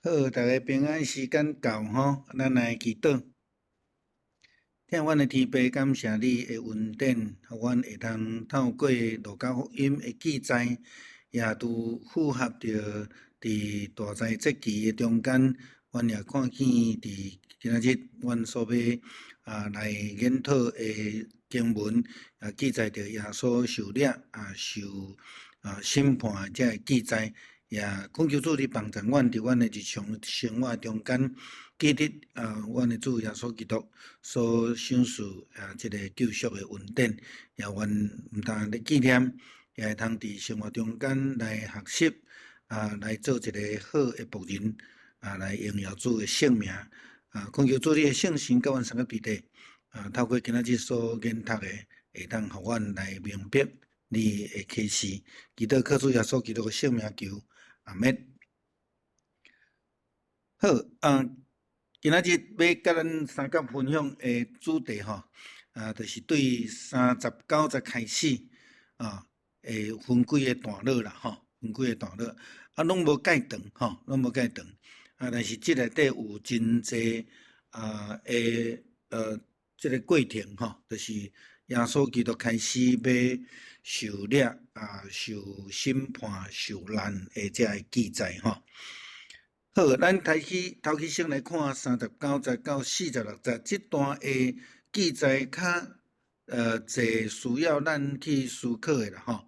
好，逐家平安，時間到吼，咱來祈禱。疼阮的天父，感謝你的恩典，予阮會當透過路加福音的記載，也拄符合著佇大災節期的中間，阮也看見佇今仔日阮所欲來研討的經文，也記載著耶穌受掠受審判的這个記載。也懇求主你幫助阮，佇阮的日常生活中間，記得阮的主耶穌基督所賞賜這个救贖的恩典，也願毋但咧紀念，也會通佇生活中間來學習，來做一个好的僕人，來榮耀主的聖名。懇求主你的聖神佮阮相佮佇咧，透過今仔日所研讀的，會當予阮來明白你的啟示。祈禱靠主耶穌基督的聖名求。阿們。好，今仔日欲佮咱相佮分享的主題吼，就是對39節開始，會分幾个段落啦，吼，分幾个段落，攏無蓋長，吼，攏無蓋長，但是這內底有真濟的這个過程，吼，就是耶穌基督開始欲受掠受審判、受難的這个記載，吼。好，咱開始頭起先來看39節到46節這段的記載，較濟需要咱去思考的啦，吼。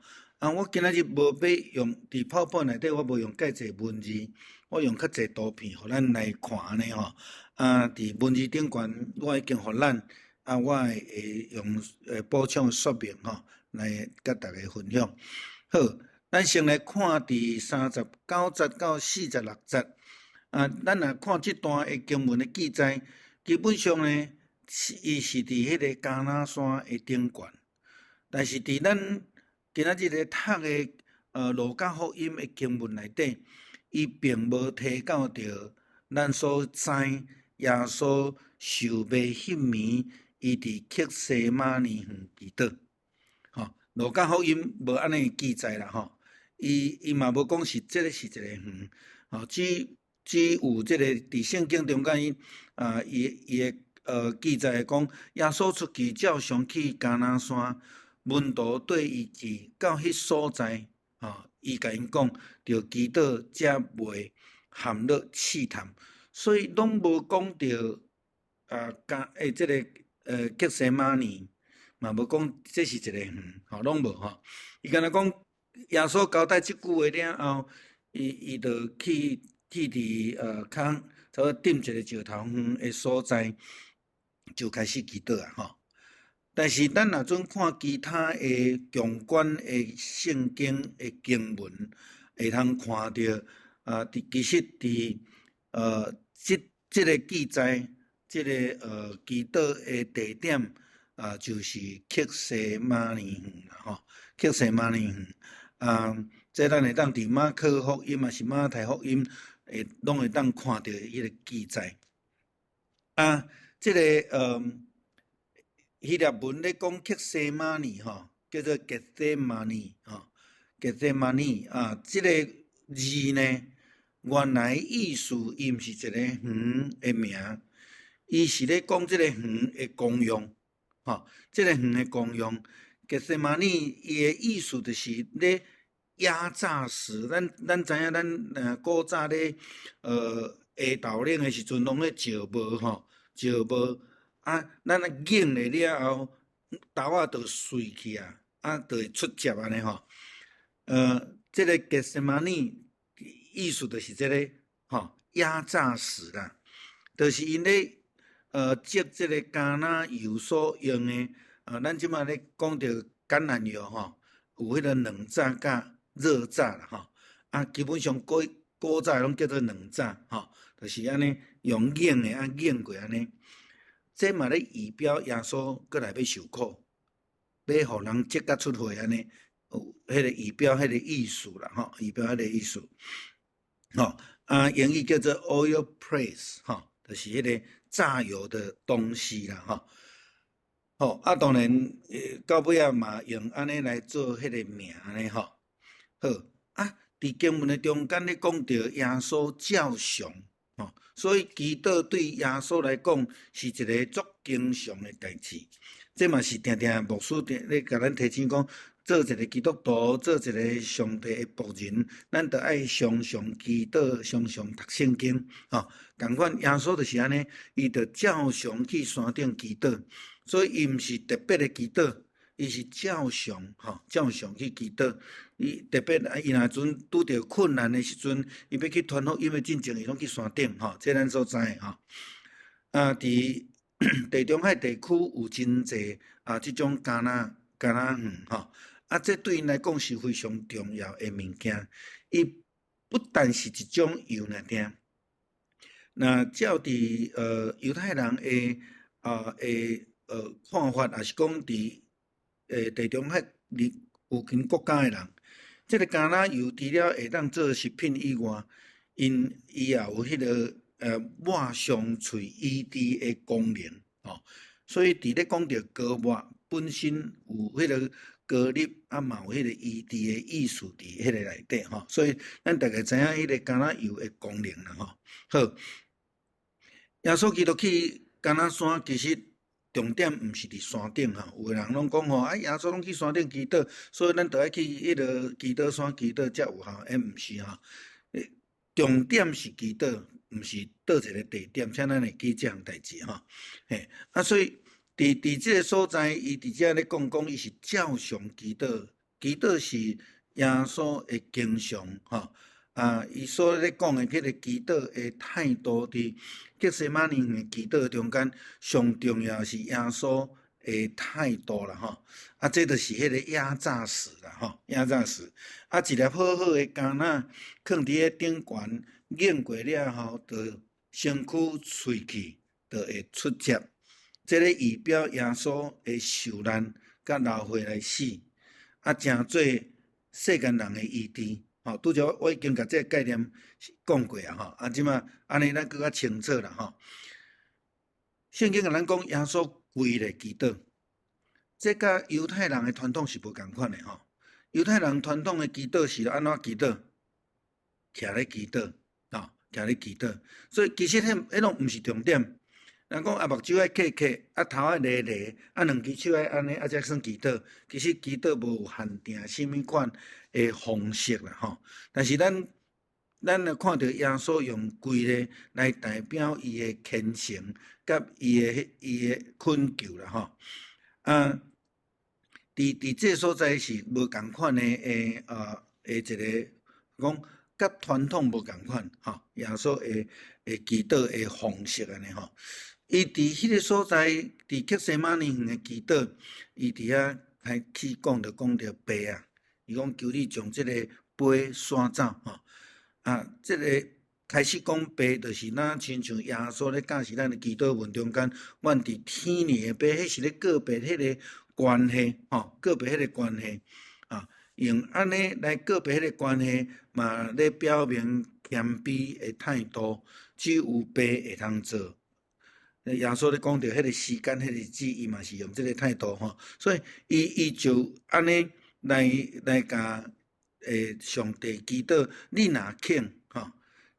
我今仔日無欲用佇 PowerPoint 內底，我無用蓋濟文字，我用較濟圖片，予咱來看按呢吼。佇文字頂懸，我已經予咱，我會用補充說明吼，來佮大家分享。好，咱先來看佇39節到46節。咱若看這段的經文的記載，基本上呢，是伊是佇彼个迦拿山的頂懸，但是佇咱今仔日咧讀的路加福音的經文內底，伊並無提到著咱所知耶穌受賣彼暝，伊佇客西馬尼園祈禱。吼，路加福音無按呢記載啦，吼，伊嘛無講是這个是一个園，吼，只有這个佇聖經中間，伊的記載講，耶穌出去照常去迦拿山，門徒綴伊去到彼所在，吼，伊共𪜶講，著祈禱才袂陷落試探，所以攏無講著這个客西馬尼，嘛無講這是一个園，吼，攏無吼。伊干焦講耶穌交代這句話了後，伊就去佇較差不多踮一個石頭遠的所在，就開始祈禱啊，吼。但是咱若準看其他的共關的聖經的經文，會通看著佇其實佇這個記載，這个祈禱的地點就是客西馬尼園啦，吼，客西馬尼園啊，這咱會當佇馬可福音抑是馬太福音，會攏會當看著彼个記載。這个希臘文咧講客西馬尼吼，叫做 Gethsemane 吼，Gethsemane 啊，這个字呢，原來意思伊毋是一個園的名，伊是咧講這個園的功用，吼，這个園的功用，Gethsemane 伊的意思就是咧壓榨石，咱知影咱古早咧下晝冷的時陣，攏咧石磨吼，石磨啊，咱啊擰咧了後，豆仔就碎去啊，啊，就會出汁按呢吼。這个 Gethsemane 意思就是這个吼，壓榨石啦，就是𪜶咧製這个橄欖油所用的，咱這擺咧講著橄欖油吼，有彼个冷榨佮熱榨啦吼，啊，基本上古早攏叫做冷榨吼，就是按呢用擰的啊擰過按呢，這嘛咧預表耶穌閣來欲受苦，欲予人責甲出血按呢，有彼个預表彼个意思啦吼，預表彼个意思。吼，啊，英語叫做 oil press，吼，就是彼个榨油的東西啦，吼。吼，啊，當然，到尾仔嘛用按呢來做彼个名按呢吼。好，啊，佇經文的中間咧講著耶穌照常，吼，所以祈禱對耶穌來講是一个足經常的代誌。這嘛是定定牧師定咧共咱提醒講，做一个基督徒，做一个上帝的僕人，咱著愛常常祈禱，常常讀聖經，吼。仝款耶穌就是按呢，伊著照常去山頂祈禱，所以伊毋是特別的祈禱，伊是照常，吼，照常去祈禱。伊特別啊，伊若陣拄著困難的時陣，伊欲去傳福音的進前，伊攏去山頂，吼，這咱所知的吼。啊，佇地中海地區有真濟啊，這種橄欖橄欖園，吼，啊，這對𪜶來講是非常重要的物件。伊不但是一種油爾爾，若照佇猶太人的啊的看法，抑是講佇地中海附近國家的人，這个橄欖油除了會當做食品以外，𪜶伊也有彼个抹傷喙醫治的功能，吼。所以佇咧講著膏抹本身有彼个膏立，啊嘛有彼个醫治的意思佇彼个內底，吼。所以咱大概知影彼个橄欖油的功能啦，吼。好，耶穌基督去橄欖山，其實重點毋是佇山頂吼。有的人攏講吼，啊耶穌攏去山頂祈禱，所以咱著愛去彼个祈禱山祈禱才有效，欸毋是吼。重點是祈禱，毋是佗一个地點，請咱會記這項代誌吼。嘿，啊所以佇這个所在，伊佇遮咧講講，伊是照常祈禱，祈禱是耶穌的經常吼。啊，伊所咧講的彼个祈禱的態度，佇客西馬尼園的祈禱中間，上重要是耶穌的態度啦吼。啊，這就是彼个壓榨石啦吼，壓榨石。啊，一粒好好的橄欖，囥佇彼頂懸，硬過了後，就身軀碎去，就會出汁。這个預表耶穌的受難，佮流血來死，啊，成做世間人的醫治。吼，拄才我已經共這个概念講過啊，吼，啊，這馬按呢咱閣較清楚啦，吼。聖經共咱講，耶穌跪咧祈禱，這佮猶太人的傳統是無仝款的吼。猶太人傳統的祈禱是按怎祈禱？徛咧祈禱，吼，徛咧祈禱。所以其實彼攏毋是重點。人講啊，目睭愛瞌瞌，啊頭愛犁犁，啊兩支手愛按呢，啊才算祈禱。其實祈禱無限定啥物款的方式啦，吼。但是咱若看著耶穌用跪咧來代表伊的虔誠，佮伊的懇求啦，吼。啊，佇這所在是無仝款的的一个講，佮傳統無仝款，吼。耶穌的祈禱的方式按呢吼。伊佇彼个所在，佇客西馬尼園的祈禱，伊佇遐開始講，就講著爸啊，伊講求你將這个杯徙走，吼。啊，這个開始講爸，就是若親像耶穌咧教示咱的祈禱文中間，阮佇天裡的爸，彼是咧告別彼个關係，吼，告別彼个關係，啊，用按呢來告別彼个關係，嘛咧表明謙卑的態度，只有爸會通做。耶穌咧講著彼个時間、彼個日子，伊嘛是用這个態度吼，所以伊就按呢來共上帝祈禱，你若肯吼，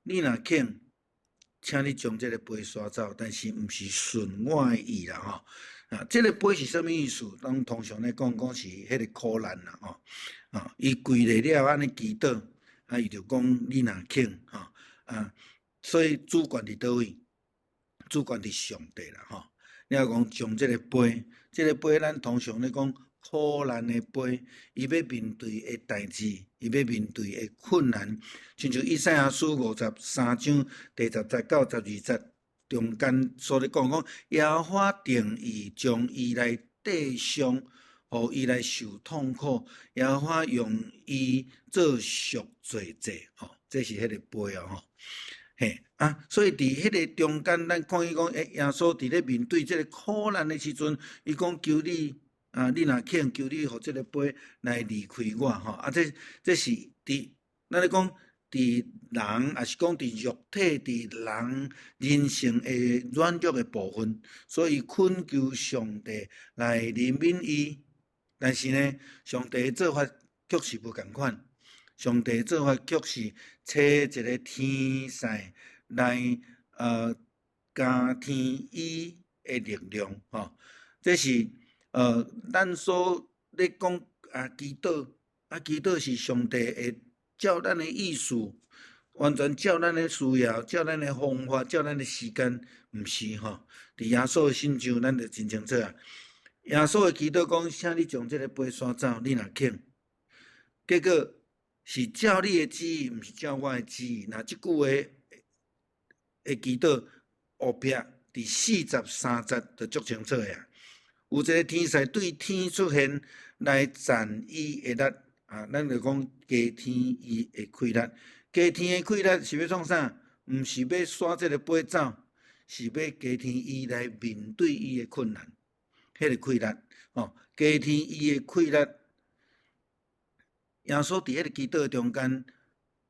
你若肯，請你將這个杯徙走，但是毋是順我的意啦吼。啊，這个杯是啥物意思？咱通常咧講講是彼个苦難啦吼。啊，伊跪咧了按呢祈禱，啊，伊就講你若肯吼，啊，所以主權佇佗位？主權佇上帝啦吼。你若講將這个杯，這个杯咱通常咧講苦難的杯，伊欲面對的代誌，伊欲面對的困難，親像以賽亞書53章第10節到12節中間所咧講講，耶和華定意將伊來戴傷，予伊來受痛苦，耶和華用伊做贖罪祭，吼，這是彼个杯哦，吼。嘿啊，所以佇彼个中間，咱看見講，欸，耶穌佇咧面對這个苦難的時陣，伊講求你啊，你若肯，求你予這个杯來離開我，吼啊，這是佇咱咧講佇人，抑是講佇肉體，佇人人性的軟弱的部分，所以懇求上帝來憐憫伊。但是呢，上帝的做法卻是無仝款。上帝做法卻是差一个天使來加添伊的力量吼。這是咱所咧講啊，祈禱啊，祈禱是上帝會照咱的意思，完全照咱的需要，照咱的方法，照咱的時間，毋是吼。佇耶穌的身上，咱就真清楚啊。耶穌的祈禱講，請你將這个杯刷走，你若肯。結果是照你的旨意，毋是照我的旨意。若這句話的祈禱，後壁佇43節就足清楚的啊。有一个天使對天出現來贊伊的力啊，咱就講加添伊的氣力。加添的氣力是欲創啥？毋是欲刷這个杯走，是欲加添伊來面對伊的困難，彼个氣力吼，加添伊的氣力。耶穌佇彼个祈禱中間，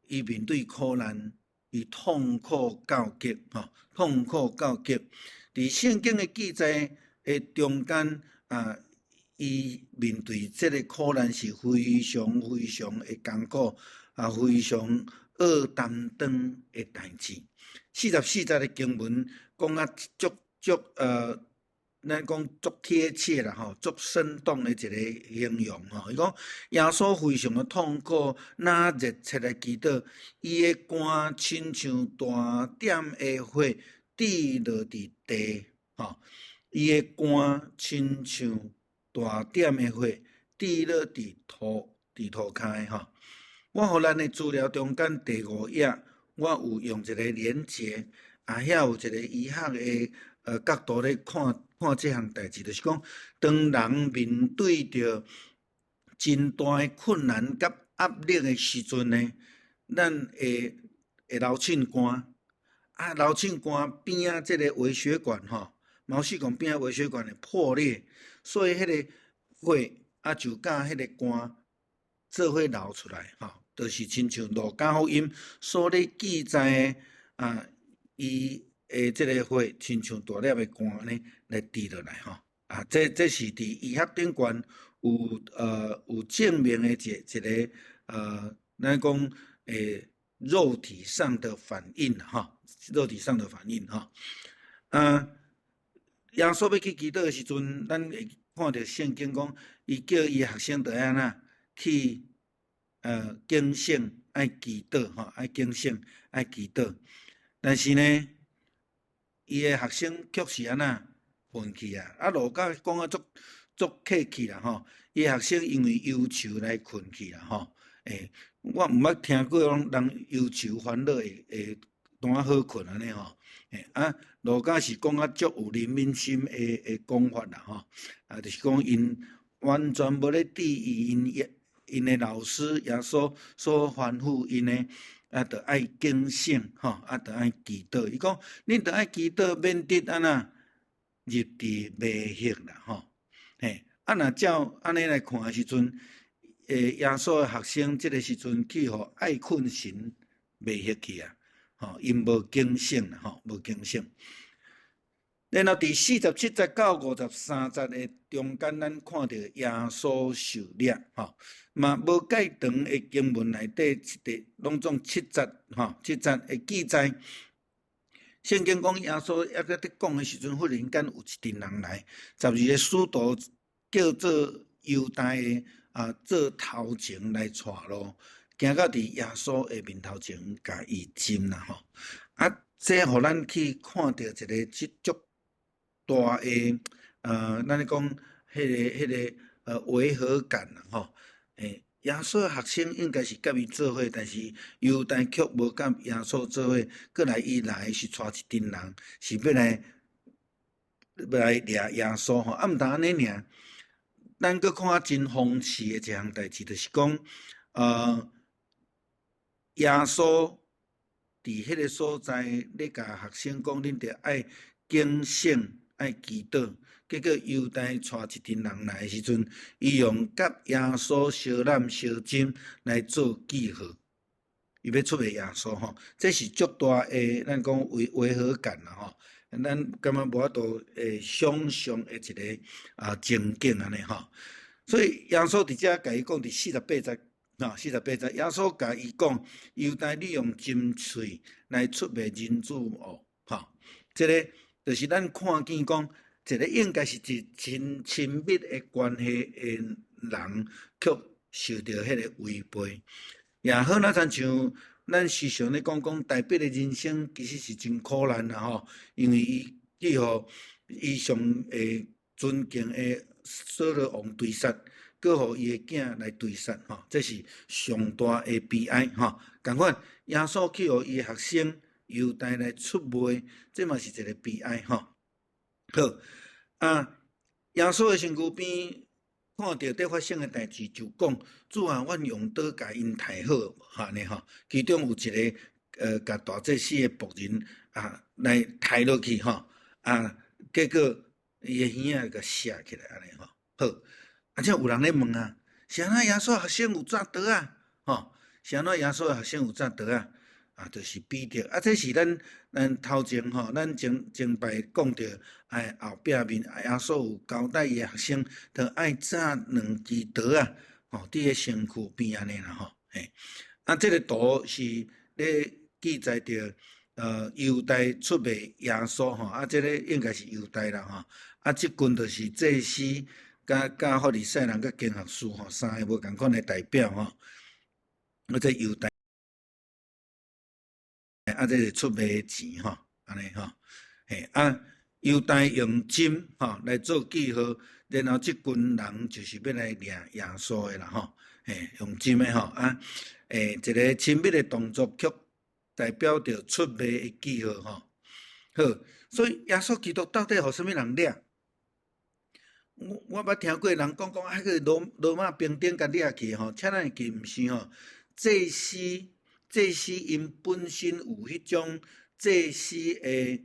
伊面對苦難，伊痛苦到極吼，痛苦到極。佇聖經的記載的中間啊，伊面對這个苦難是非常非常的艱苦，啊，非常惡擔當的代誌。44節的經文講啊足足咱講足貼切啦吼，足生動的一个形容吼。伊講耶穌非常的痛苦，若熱切來祈禱，伊的汗親像大點的血滴落佇地吼。伊的汗親像大點的血滴落佇塗跤吼。我予咱的資料中間第五頁，我有用一个連結，啊，遐有一个醫學的角度咧看看這項代誌，就是講，當人面對著真大的困難佮壓力的時陣呢，咱會流凊汗，啊，流凊汗邊仔這个微血管吼，毛細管邊仔微血管會破裂，所以彼个血啊就佮彼个汗做伙流出來吼，就是親像路加福音所咧記載的啊，伊的這个血親像大粒的汗呢來滴落來吼，啊，這是佇醫學頂懸有證明的一個，咱講肉體上的反應吼，肉體上的反應吼，啊，耶穌欲去祈禱的時陣，咱會看著聖經講，伊叫伊學生著愛按怎去警醒愛祈禱吼，愛警醒愛祈禱。但是呢，伊的學生卻是按怎睏去啊？啊，路加講啊足足客氣啦吼，伊的學生因為憂愁來睏去啦吼。我毋捌聽過講人憂愁煩惱會單好睏按呢吼。啊，路加是講啊足有憐憫心的講法啦吼。啊，就是講𪜶完全無咧注意𪜶的老師耶穌所吩咐𪜶的，啊，著愛警醒吼，啊，著愛祈禱。伊講，恁著愛祈禱，免得按怎入佇迷惑啦吼。嘿，啊，若照按呢來看的時陣，耶穌的學生這个時陣去予愛睏神迷惑去啊，吼，𪜶無警醒啦，吼，無警醒。然後佇47節到53節的中間，咱看著耶穌受掠，吼，嘛無蓋長的經文內底，一攏總七節，吼，七節的記載。聖經講耶穌猶閣佇講的時陣，忽然間有一陣人來，12個使徒叫做猶大的啊，做頭前來帶路，行到佇耶穌的面頭前，共伊親啦，吼。啊，這予咱去看著一个足大的，咱咧講彼個違和感啦，吼。耶穌的學生應該是佮伊做伙，但是猶大卻無佮耶穌做伙，閣來伊來是帶一陣人，是欲來掠耶穌吼。啊，毋但按呢爾，咱閣看真諷刺的一項代誌，就是講，耶穌佇彼个所在咧共學生講，恁著愛警醒，愛祈禱。結果猶大帶一陣人來的時陣，伊用佮耶穌相攬相親來做記號，伊欲出賣耶穌吼，這是足大的咱講違和感啦吼。咱感覺無法度會想像的一個啊情景按呢吼。所以耶穌佇遮共伊講，佇48節啊，48節，耶穌共伊講：猶大，你用針喙來出賣人子無？吼，這个就是咱看見講，一个應該是一真親密的關係的人，卻受著彼个違背。也好，若親像咱時常咧講講，大衛的人生其實是真苦難啦吼，因為伊去予伊上會尊敬的掃羅王追殺，閣予伊的囝來追殺吼，這是上大的悲哀吼。仝款，耶穌去予伊的學生猶大來出賣，這嘛是一个悲哀吼。好，啊，耶穌的身軀邊看著佇發生的代誌，就講：主啊，阮用刀共𪜶刣好無？按呢吼，其中有一个共大祭司的僕人啊來刣落去吼，啊，結果伊的耳仔共卸起來按呢吼。好，啊，這有人咧問啊，是按怎耶穌學生有紮刀仔？吼，是按怎耶穌學生有紮刀仔？啊，就是彼得啊，這是咱頭前吼，咱前前擺講著，哎，後壁面耶穌有交代伊的學生，著愛紮兩支刀仔，吼，佇个身軀邊按呢啦吼，嘿，啊，這个圖是咧記載著，猶大出賣耶穌吼，啊，這个應該是猶大啦吼，啊，這群就是祭司、佮法利賽人、佮經學士吼，三个無仝款的代表吼，啊，這猶大。啊，這是出賣錢吼，按呢吼，嘿啊，猶大用針吼來做記號，然後這群人就是欲來掠耶穌的啦吼，嘿，用針的吼啊，欸，一个親密的動作，卻代表著出賣的記號吼。好，所以耶穌基督到底予啥物人掠？我捌聽過人講講，啊，彼个羅馬兵丁共掠去吼，請咱會記毋是吼？祭司祭司𪜶本身有彼種祭司的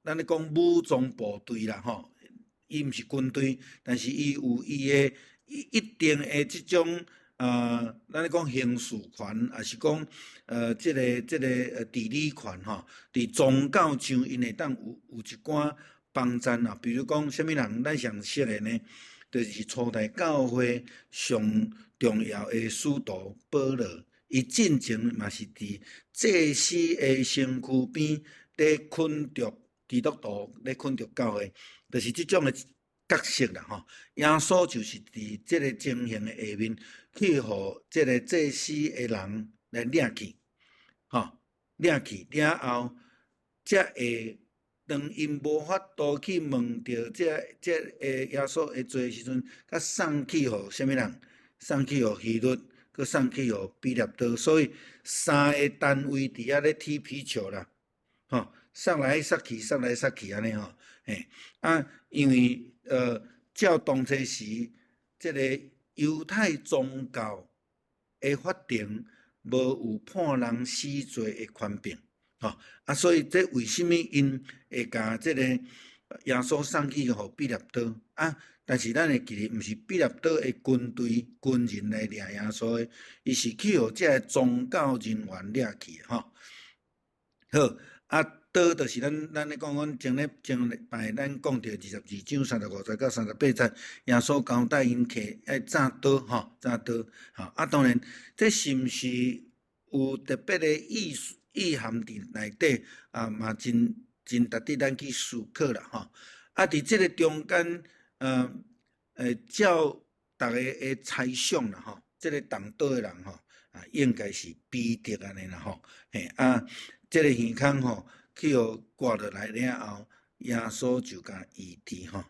咱咧講武裝部隊啦吼，伊毋是軍隊，但是伊有伊的一定的這種咱咧講刑事權，抑是講這个治理權吼，佇宗教上𪜶會當有一寡幫贊啊，比如講啥物人咱上熟的呢？就是初代教會上重要的使徒保羅，伊進前嘛是佇祭司的身軀邊咧捆著基督徒，咧捆著教會，就是這種的角色啦吼。耶穌就是佇這个情形的下面，去予這个祭司的人來掠去，吼，掠去了後，才會當𪜶無法度去問著這个耶穌的罪的時陣，才送去予啥物人？送去予希律，閣送去予彼拉多。所以三个單位佇遐咧踢皮球啦，吼，送來送去，送來送去按呢吼，嘿，啊，因為照當初時，這个猶太宗教的法庭無有判人死罪的權柄。吼，啊，所以這為啥物𪜶會共這个耶穌送去予彼拉多？啊，但是咱會記得，毋是彼拉多的軍隊軍人來掠耶穌的，伊是去予這个宗教人員掠去吼。好，啊，刀就是咱咧講，阮前咧前禮拜咱講著22章35節到38節，耶穌交代𪜶揢愛紮刀吼，紮刀吼。啊，當然，這是毋是有特別的意思？意涵佇內底啊，嘛真真值得咱去思考啦吼。啊，佇這个中間，照逐家的猜想啦吼，這个動刀的人吼，啊，應該是彼得按呢啦吼。嘿啊，這个耳孔吼，去予割落來了後，耶穌就共醫治吼。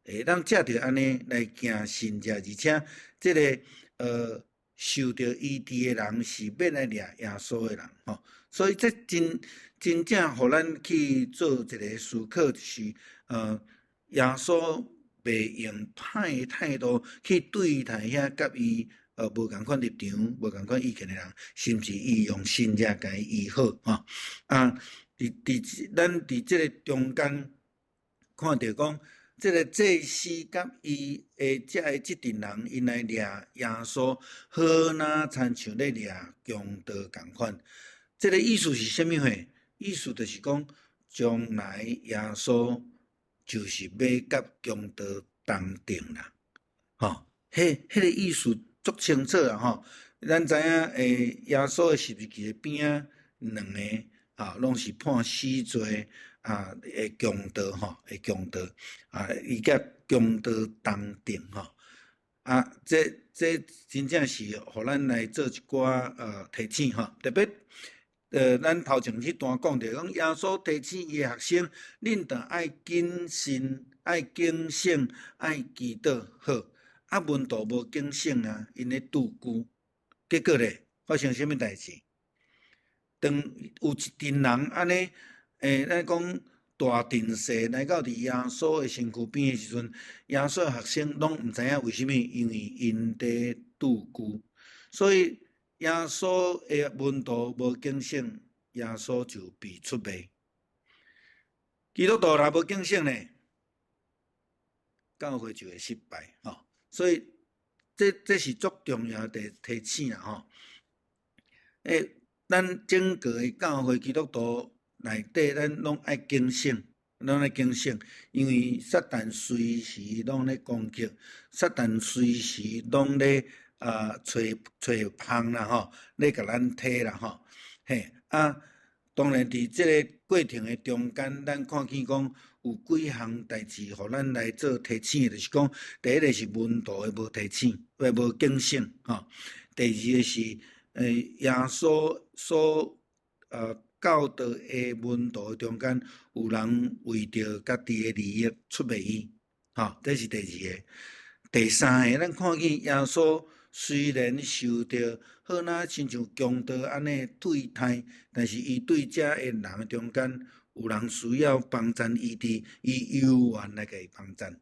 會當藉著按呢來行神跡，而且這个受著醫治的人是欲來掠耶穌的人吼。所以這真真正予咱去做一个思考，就是耶穌袂用歹的態度去對待遐佮伊無仝款立場、無仝款意見的人，甚至伊用神跡共伊醫好吼。啊，佇咱佇這个中間看著講，這个祭司佮伊的遮的這陣人，𪜶來掠耶穌，好若親像咧掠強盜仝款。這个意思是啥物貨？意思就是講，將來耶穌就是欲佮強盜同釘啦，吼，彼个意思足足清楚啊吼。咱知影耶穌的十字架邊仔兩个啊，攏是判死罪啊的強盜吼，的強盜啊，伊佮強盜同釘吼。啊，這真正是予咱來做一寡提醒吼，特別咱頭前彼段講著講，耶穌提醒伊的學生，恁著愛謹慎、愛警醒、愛祈禱好。啊，門徒無警醒啊，𪜶咧賭龜，結果咧發生啥物代誌？當有一陣人按呢，咱講大陣勢來到佇耶穌的身軀邊的時陣，耶穌的學生攏毋知影為啥物，因為𪜶佇賭龜，所以耶穌的門徒無警醒，耶穌就被出賣。基督徒若無警醒呢，教會就會失敗吼。所以這是足重要的提醒啊吼。咱整個的教會基督徒內底，咱攏愛警醒，攏愛警醒，因為撒旦隨時攏咧攻擊，撒旦隨時攏咧揣揣蜂啦吼，咧共咱提啦吼，嘿啊，當然佇這个過程的中間，咱看見講有幾項代誌，予咱來做提醒，就是講，第一个是門徒的無提醒，或無警醒，吼；第二个是，耶穌所教導的門徒中間，有人為著家己的利益出賣伊，吼，這是第二个。第三个，咱看見耶穌雖然受著好若親像強盜按呢對待，但是伊對遮的人中間有人需要幫贊伊佇，伊猶原來共伊幫贊。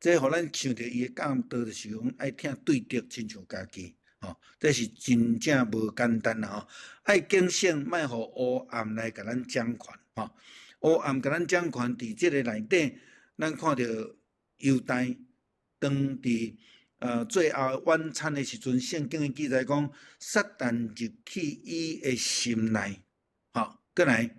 這予咱想著伊的教導，就是講愛疼對敵親像家己，吼，這是真正無簡單啦吼。愛警醒，莫予黑暗來共咱掌權，吼。黑暗共咱掌權，佇這个內底，咱看著猶大當佇最後晚餐的時陣，聖經的記載講，撒旦入去伊的心內，吼，閣來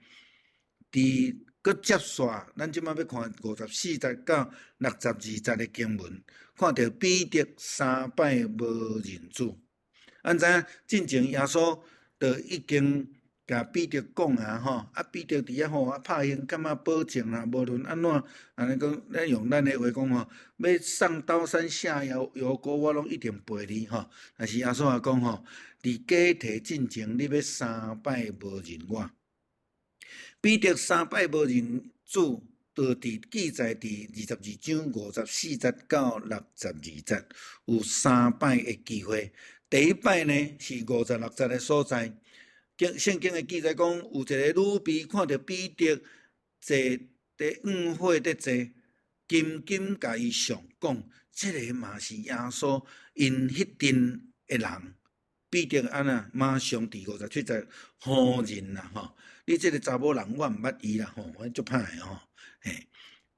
佇閣接續，咱這擺欲看54節到62節的經文，看著彼得三擺無認主。咱知影進前耶穌就已經共彼得講啊吼，啊彼得佇遐吼啊拍應感覺保證啦，無論按怎，按呢講，咱用咱的話講吼，欲上刀山下油鍋，我攏一定陪你吼。但是耶穌也講吼，佇雞啼進前，你欲三擺無認我。彼得三擺無認主，就佇記載佇22章54節到62節，有三擺的機會。第一擺呢是56節的所在。經聖經的記載講，有一个女婢看著彼得坐佇向火佇坐，緊緊共伊相講，這个嘛是耶穌𪜶彼陣的人。彼得按怎馬上佇57節否認啦吼，你這个查某人我毋捌伊啦吼，我足歹的吼，嘿，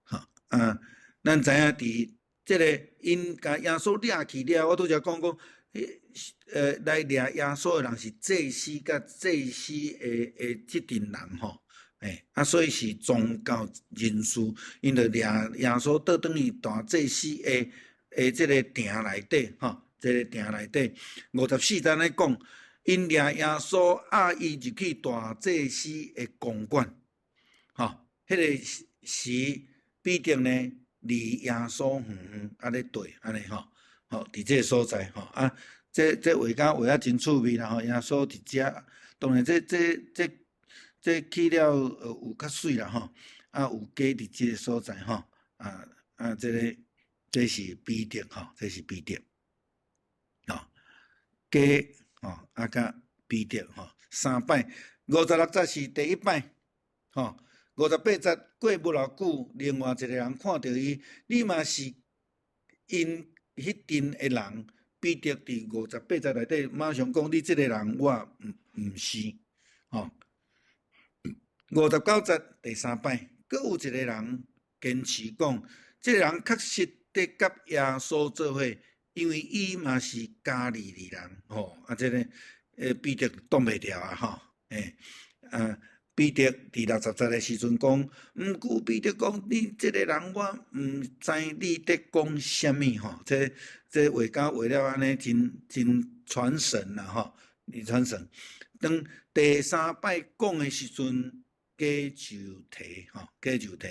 吼啊，咱知影佇這个𪜶共耶穌掠去了，我拄才講講，彼來掠耶穌的人是祭司佮祭司的這陣人吼，嘿，啊，所以是宗教人士，𪜶就掠耶穌倒轉去大祭司的這个殿內底吼，這个殿內底54節咧講，𪜶掠耶穌押伊入去大祭司的公館，吼，彼个時彼得呢離耶穌遠遠按呢對，按呢吼，吼，佇這个所在吼啊。這畫家畫啊真趣味啦吼，耶穌佇遮，當然這起了有較媠啦吼，啊有加佇這个所在吼，啊啊這个這是彼得吼，這是彼得，吼，加吼啊佮彼得吼，三擺，56節是第一擺，吼，58節過無偌久，另外一个人看著伊，你嘛是𪜶彼陣的人。彼得佇58節內底馬上講：你這个人我毋是，吼。59節第三擺，閣有一个人堅持講，這个人確實佇佮耶穌做伙，因為伊嘛是加利利人，吼。啊，這个彼得擋袂牢啊，吼，欸，啊，彼得佇六十節的時陣講，毋過彼得講，你這个人我毋知你佇講啥物吼，這這話甲話了按呢真真傳神啦吼，你傳神。當第三擺講的時陣，雞就啼吼，雞就啼，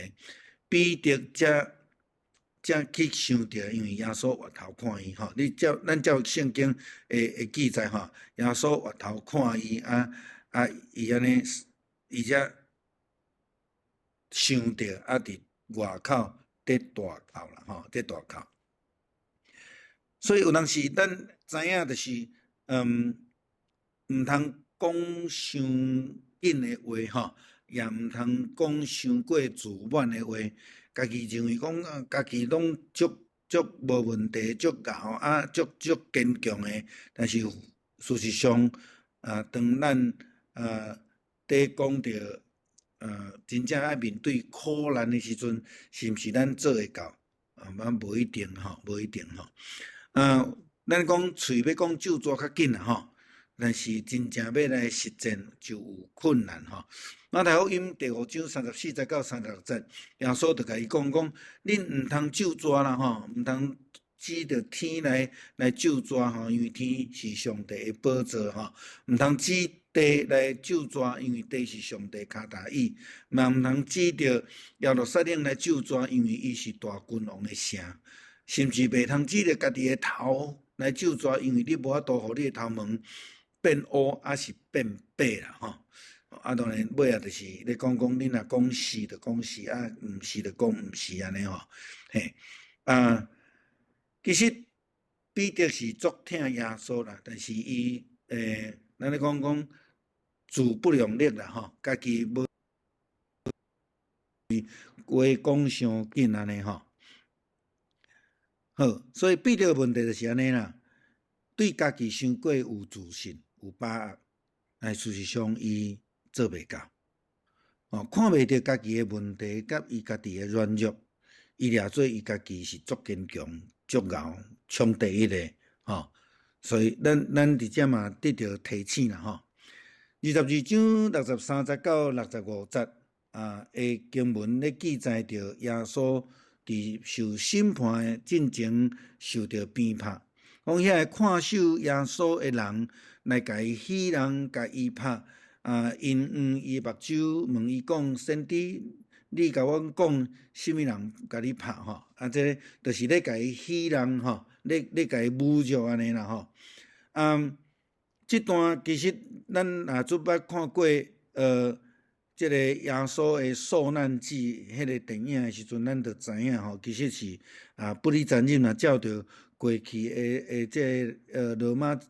彼得才才去想著，因為耶穌回頭看伊吼，你照咱照聖經的的記載吼，耶穌回頭看伊啊啊，伊按呢，伊才想著啊，佇外口佇大哭啦吼，佇大哭。所以有當時咱知影就是，毋通講傷緊的話吼，也毋通講傷過自滿的話。家己認為講啊，家己攏足足無問題，足𠢕啊，足足堅強的。但是事實上，啊，當咱啊佇講著，真正愛面對苦難的時陣，是毋是咱做會到？啊，咱無一定吼，無一定吼。啊，咱講喙欲講咒詛較緊啦吼，但是真正欲來實踐就有困難吼。馬太福音第五章三十四節到三十六節，耶穌就共伊講講，恁毋通咒詛啦吼，毋通指著天來來咒詛吼，因為天是上帝的寶座吼；毋通指地來咒詛，因為地是上帝跤踏椅；嘛毋通指著耶路撒冷來咒詛，因為伊是大君王的城；甚至袂通指著家己的頭來咒詛，因為你無法度予你的頭毛變烏，抑是變白啦吼。啊，當然尾仔就是咧講講，恁若講是就講是，啊，毋是就講毋是按呢吼。嘿，啊，其實彼得是足疼耶穌啦，但是伊咱咧講講自不量力啦吼，家己無話講傷緊按呢吼。好，所以彼得的問題就是按呢啦，對家己傷過有自信、有把握，但事實上伊做袂到，哦，看袂著家己的問題，佮伊家己的軟弱，伊掠做伊家己是足堅強、足𠢕、衝第一的，吼。所以咱咱佇遮嘛得著提醒啦，吼。二十二章六十三節到六十五節啊，的經文咧記載著耶穌佇受審判的進前受著鞭拍，講遐個看守耶穌的人來共伊戲弄，共伊拍。啊！𪜶黃伊目睭，問伊講：先知，你共阮講，啥物人共你拍吼？啊，這个就是咧共伊戲弄吼，咧咧共伊侮辱按呢啦吼。啊，這段其實咱若捌捌看過，這个耶穌的受難記彼个電影的時陣，咱就知影吼，其實是啊，不離殘忍啊，照著過去的的這个羅馬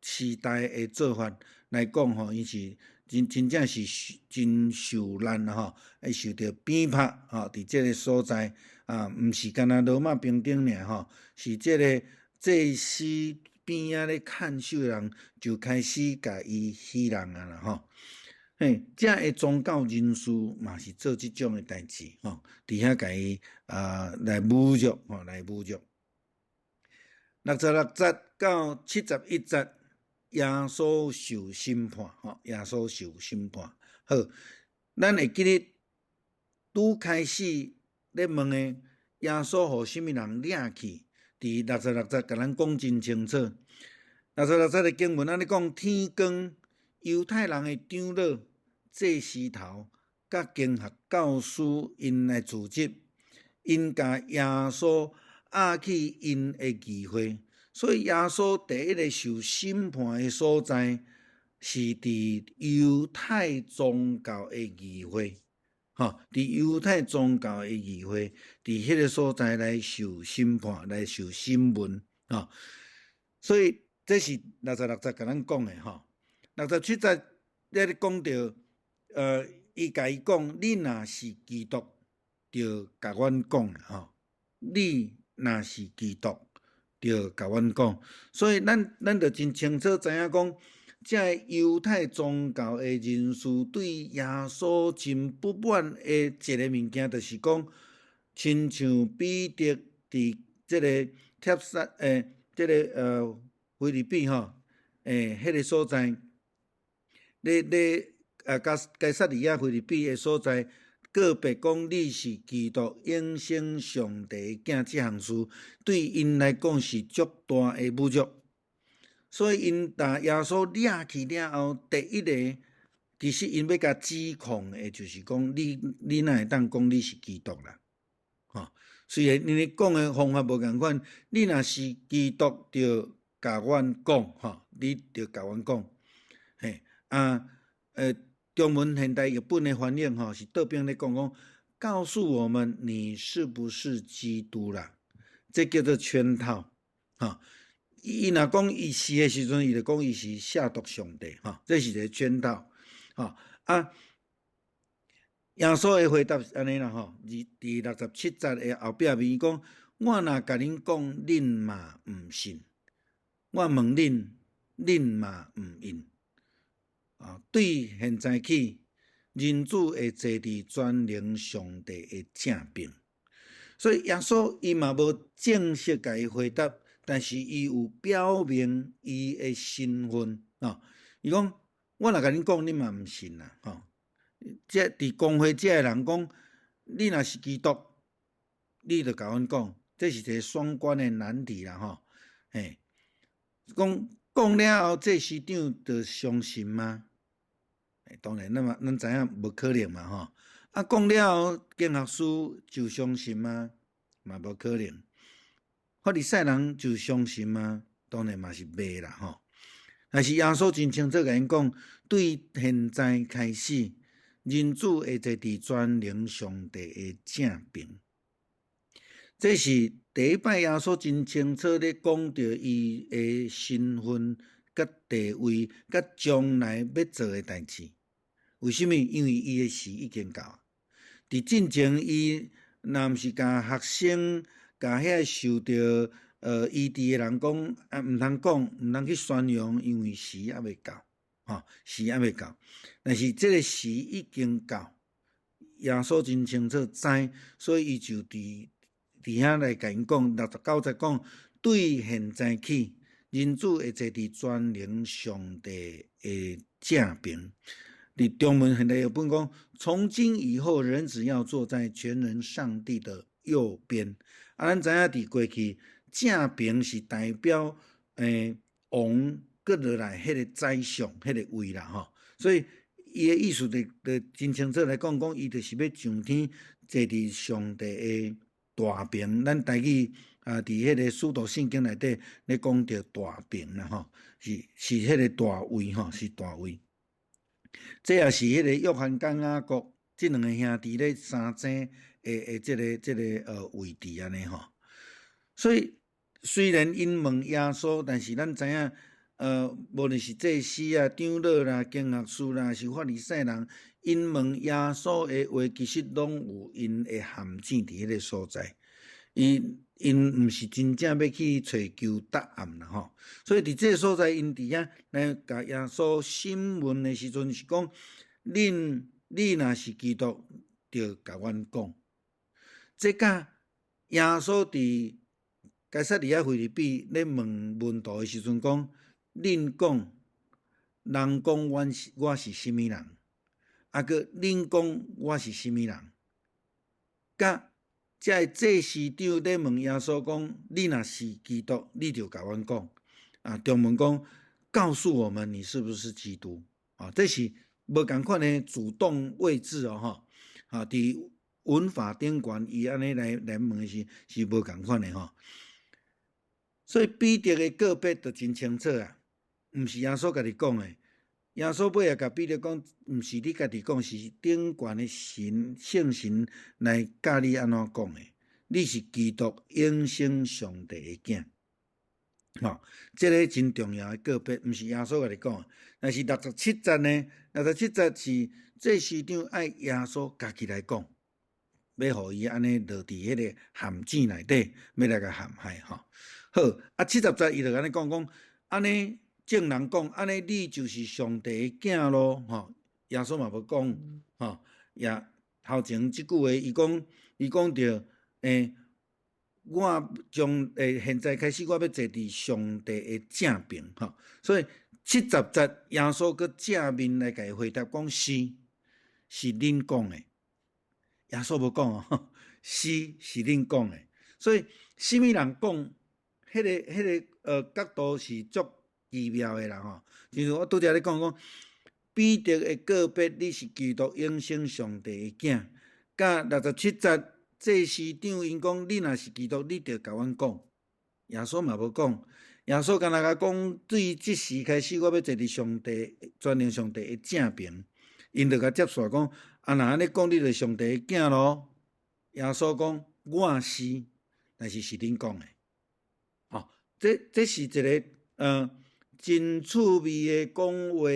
時代的做法來講吼，伊是真真正是真受難吼，會受著鞭拍吼，佇這个所在啊，毋是干焦羅馬兵丁爾吼，是這个祭司邊仔咧看守的人就開始共伊戲弄啊啦吼。嘿，遮个宗教人士嘛是做這種的代誌吼，佇遐共伊啊來侮辱吼，來侮辱。六十六節到七十一節。耶穌受審判，吼！耶穌受審判。好，咱會記得拄開始咧問的，耶穌予啥物人掠去？佇六十六節共咱講真清楚。六十六節的經文按呢講：天光，猶太人的長老、祭司頭、佮經學教師𪜶來聚集，𪜶共耶穌押去𪜶的議會。所以耶穌第一个受審判的所在，是佇猶太宗教的議會，吼，佇猶太宗教的議會，佇彼个所在來受審判，來受審問，吼。所以這是六十六節共咱講的，吼。六十七節咧講著，伊共伊講，你若是基督，就共阮講，吼。你若是基督，就共阮講，所以咱咱就真清楚知影講，這个猶太宗教的人士對耶穌真不滿的一个物件，就是講，親像彼得佇這个帖撒這个腓立比吼，彼个所在，咧咧啊，該撒利亞腓立比的所在，告白講你是基督永生上帝的囝，這項事對𪜶來講是足大的侮辱。所以𪜶共耶穌掠去了後，第一个其實𪜶欲共指控的，就是講你哪會當講你是基督啦？吼，雖然𪜶咧講的方法無仝款，你若是基督，就共阮講，吼，你就共阮講，嘿，啊，中文現代譯本的翻譯吼，是倒邊咧講講，告訴我們你是不是基督啦？這叫做圈套，吼。伊若講伊是的時陣，伊就講伊是褻瀆上帝，吼，這是一个圈套，吼啊。耶穌的回答是按呢啦，吼，佇67節的後壁面，伊講：我若共恁講，恁嘛毋信；我問恁，恁嘛毋應。啊，對現在起，人子會坐佇全能上帝的正爿。所以耶穌伊嘛無正式共伊回答。但是伊有表明伊的身份，吼。伊講：我若共恁講，恁嘛毋信啦，吼。這佇公會這个人講，你若是基督，你就共阮講，這是一个雙關的難題啦，吼。嘿，講講了後，祭司長就相信嗎？當然，咱嘛咱知影無可能嘛，吼。啊，講了後，經學師就相信嗎？嘛無可能。法利賽人就相信嗎？當然嘛是袂啦，吼。但是耶穌真清楚共𪜶講，對現在開始，人子會坐佇全能上帝的正爿。這是第一擺耶穌真清楚咧講著伊的身份、佮地位、佮將來欲做的代誌。為啥物？因為伊的時已經到。佇進前，伊若毋是共學生、共遐受著醫治的人講，啊，毋通講，毋通去宣揚，因為時猶未到，吼，時猶未到。但是這个時已經到，耶穌真清楚知，所以伊就佇遐來共𪜶講，69節講，對現在起，人子會坐佇全能上帝的正爿。佇中文現代譯本講，從今以後，人子要坐在全能上帝的右邊。啊，咱知影佇過去，正爿是代表王閣落來彼个宰相彼个位啦吼，所以伊的意思就真清楚來講，講伊就是欲上天坐佇上帝的大爿。咱台語啊，佇彼个使徒信經內底咧講著大爿啦吼，是彼个大位吼，是大位。這也是彼个約翰佮雅各這兩个兄弟咧相爭的這个位置按呢吼。所以雖然𪜶問耶穌，但是咱知影，無論是祭司啊、長老啦、經學師啦，是法利賽人，𪜶問耶穌的話，其實攏有𪜶的陷阱佇彼个所在。𪜶毋是真正欲去揣求答案啦吼。所以佇這个所在，𪜶佇遐來共耶穌審問的時陣，是講：你若是基督，就共阮講。這佮耶穌佇該撒利亞腓立比咧問門徒的時陣講：恁講，人講我是啥物人？啊，閣恁講我是啥物人？佮這个祭司長咧問耶穌講：你若是基督，你就共阮講。啊，中文講，告訴我們你是不是基督？啊，這是無仝款的主動位置哦，吼。啊，佇文法頂懸，伊按呢來問的是無仝款的吼。所以彼得的告白就真清楚啊，毋是耶穌家己講的。耶穌尾仔共彼得講，毋是你家己講，是頂懸的神聖神來教你按怎講的。你是基督永生上帝的囝，吼，這个真重要的告白，毋是耶穌家己講。但是六十七節呢？六十七節是祭司長愛耶穌家己來講，欲予伊按呢落佇彼个陷阱內底，欲來共陷害吼。好，啊，70節伊就按呢講講，按呢眾人講，按呢你就是上帝的囝囉，吼。耶穌嘛無講，吼，也頭前這句話，伊講著，我將現在開始，我欲坐佇上帝的正爿，吼。所以70節，耶穌閣正面來共伊回答講是，是恁講的。耶穌無講哦，是是恁講的。所以，啥物人講，彼個角度是足奇妙的啦吼。就是我拄才咧講講，彼得的告別，你是基督永生上帝的囝。佮67節，祭司長𪜶講，你若是基督，你著共阮講。耶穌嘛無講，耶穌干焦共講，對這時開始，我欲坐佇上帝全能上帝的正爿。𪜶就共接煞講，啊，若按呢講，你就是上帝的囝囉。耶穌講，我是，但是是恁講的。吼，這是一個真趣味的講話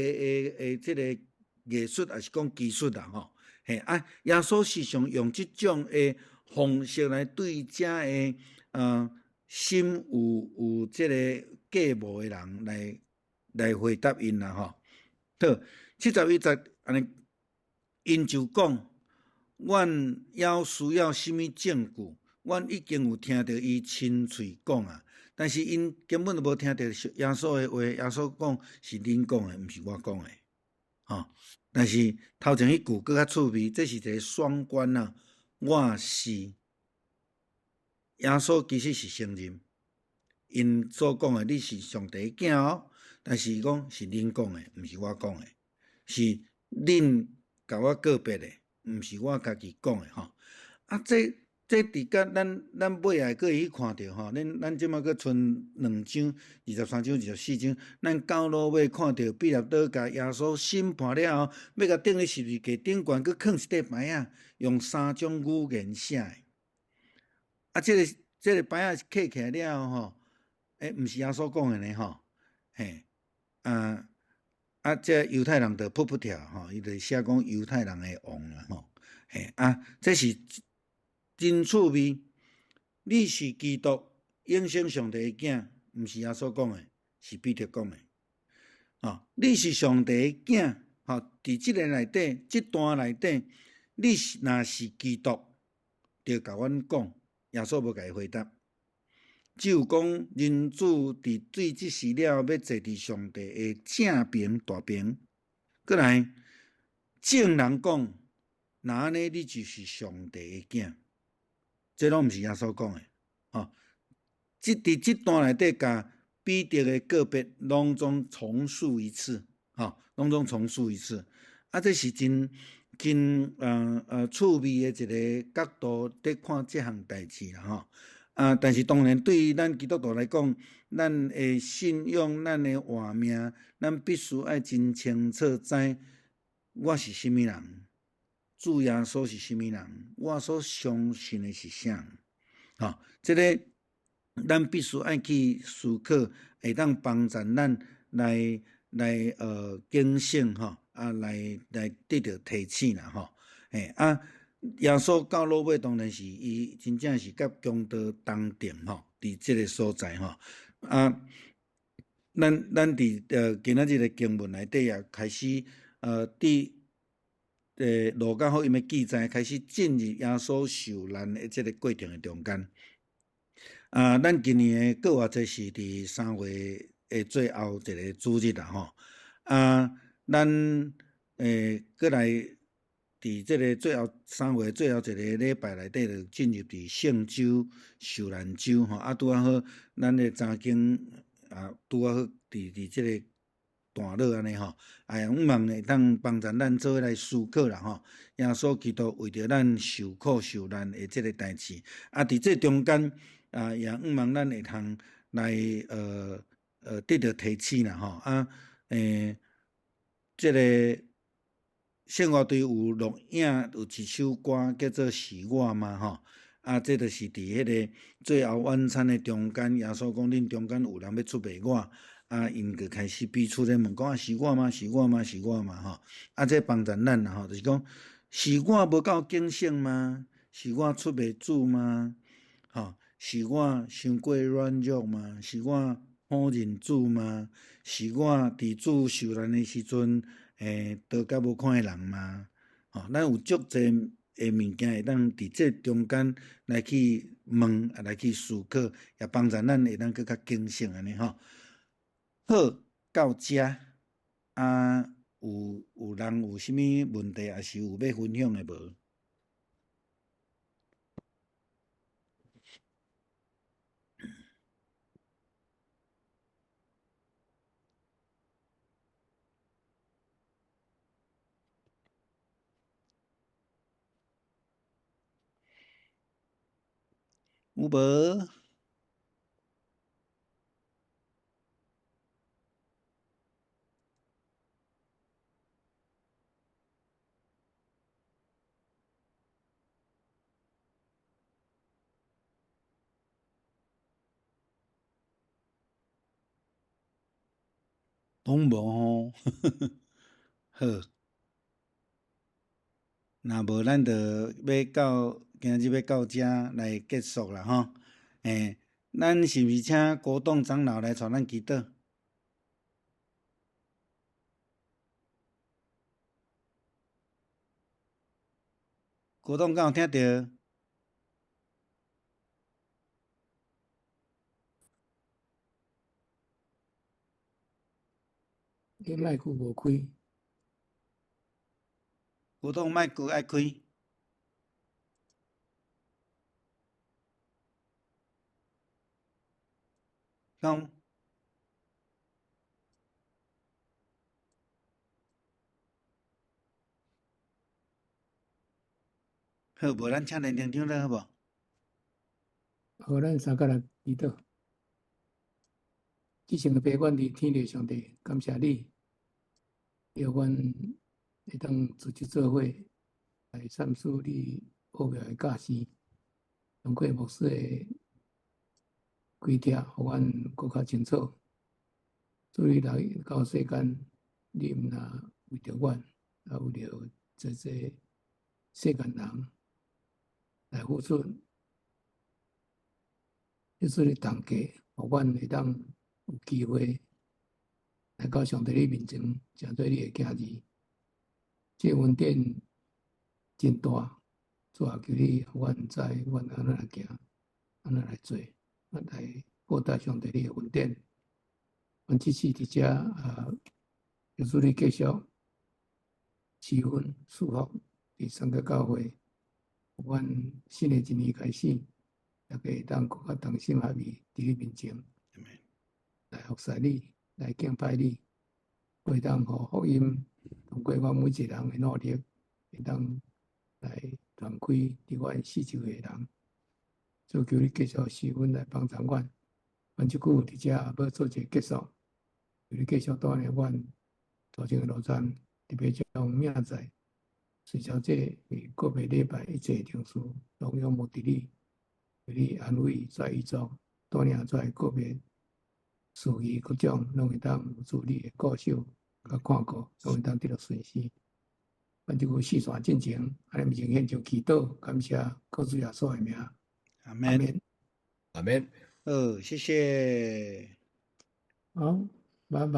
的這個藝術，抑是講技術啦吼。嘿啊，耶穌時常用這種的方式來對遮的心有這個隔膜的人來回答𪜶啦吼。好，71節按呢，𪜶就講，阮猶需要啥物證據？阮已經有聽著伊親喙講啊，但是𪜶根本就無聽著耶穌的話。耶穌講是恁講的，毋是我講的，吼。但是頭前彼句閣較趣味，這是一個雙關啊。我是耶穌，其實是承認𪜶所講的，你是上帝的囝哦。但是伊講是恁講的，毋是我講的，是恁共我告別的，毋是我家己講的吼。啊，這佇佮咱尾仔閣會去看著吼，咱這馬閣賰兩章、23章、24章，咱到落尾看著彼拉多共耶穌審判了後，欲共釘佇十字架頂懸，閣囥一塊牌仔，用三種語言寫的。啊，這個牌仔揭起來了後吼，欸，毋是耶穌講的呢吼，嘿，啊啊，這猶太人就噗噗跳吼，伊就寫講猶太人的王啦吼，嘿啊，這是真趣味。你是基督永生上帝的囝，毋是耶穌講的，是彼得講的。吼，你是上帝的囝，吼，佇這个內底，這段內底，你是若是基督，就共阮講。耶穌無共伊回答，只有講人子佇對這時了欲坐佇上帝的正爿大爿。閣來，眾人講，若按呢，你就是上帝的囝。這攏毋是耶穌講的，吼。這佇這段內底，共彼得的告別攏總重述一次，吼，攏總重述一次。啊，這是真真趣味的一個角度佇看這項代誌啦，吼。啊，但是當然對於咱基督徒來講，咱的信仰、咱的活命，咱必須愛真清楚知我是啥物人，主耶穌是啥物人，我所相信的是啥，吼，這个咱必須愛去思考，會當幫助咱來警醒吼，啊來得著提醒啦吼，嘿啊，耶穌到落尾當然是伊真正是佮強盜同釘吼，佇這个所在吼，啊，咱佇今仔日的經文內底也開始佇路加福音的記載開始進入耶穌受難的這个過程的中間。啊，咱今年的復活節是佇3月的最後一个主日啦吼。啊，咱閣來佇這个最後3月最後一个禮拜內底，就進入佇聖週受難週吼。啊，拄仔好，咱的查經啊，拄仔好佇這个段落按呢吼，哎呀，向望會當幫助咱做伙來思考啦吼。耶穌基督為著咱受苦受難的這个代誌，啊，佇這中間啊，也向望咱會通來得著提醒啦吼。啊，這个聖樂隊有錄影，有一首歌叫做《是我嗎》吼。啊，這就是佇彼个最後晚餐的中間，耶穌講恁中間有人欲出賣我。啊，𪜶就開始彼此咧問講啊，是我嗎？是我嗎？是我嗎？吼！啊，這幫助咱啦吼，就是講，是我無夠警醒嗎？是我出賣主嗎？吼，是我傷過軟弱嗎？是我否認主嗎？是我佇主受難的時陣，倒甲無看的人嗎？吼，咱有足濟的物件會當佇這中間來去問，啊，來去思考，也幫助咱會當閣較警醒按呢吼。好，到遮啊，有人有啥物問題，抑是有欲分享的無？有無？攏無吼，好。若無，咱就欲到今日欲到遮來結束啦吼。咱是毋是請國棟長老來帶咱祈禱？國棟敢有聽著？你麥克無開。國棟麥克愛開。講。好，無咱請連長長老好無？好，咱三個來祈禱。至聖的父，阮佇天的上帝，感謝你，予阮會當組織做伙來參與你奧妙的教示，通過牧師的開帖，予阮閣較清楚。主你來到世間，你毋但為著阮，也為著這這世間人來付出，這是你同價，予阮會當有機會來到上帝你面前，成做你的囝兒。這恩典真大，主啊，求你予阮知，阮按怎來行，按怎來做，來報答上帝你的恩典。阮這次佇遮啊，求主你繼續賜恩賜福佇三個教會，阮新的一年開始，大家會當閣較同心合意佇你面前來服侍你，來敬拜你，會當予福音通過阮每一個人的努力，會當來傳開佇阮四周的人。所以求你繼續賜恩來幫助阮。阮這久佇遮欲做一個結束，求你繼續帶領阮頭前的路程，特別將明仔載隨小姐為個別禮拜一切程序攏仰慕佇你，求你安慰在伊中，帶領在個別事宜各種，攏會當有主你的顧守佮看顧，攏會當得著順遂。阮這久四散進前，按你面前獻上祈禱，感謝靠主耶穌的名。阿門。阿門。好，謝謝。好，拜拜。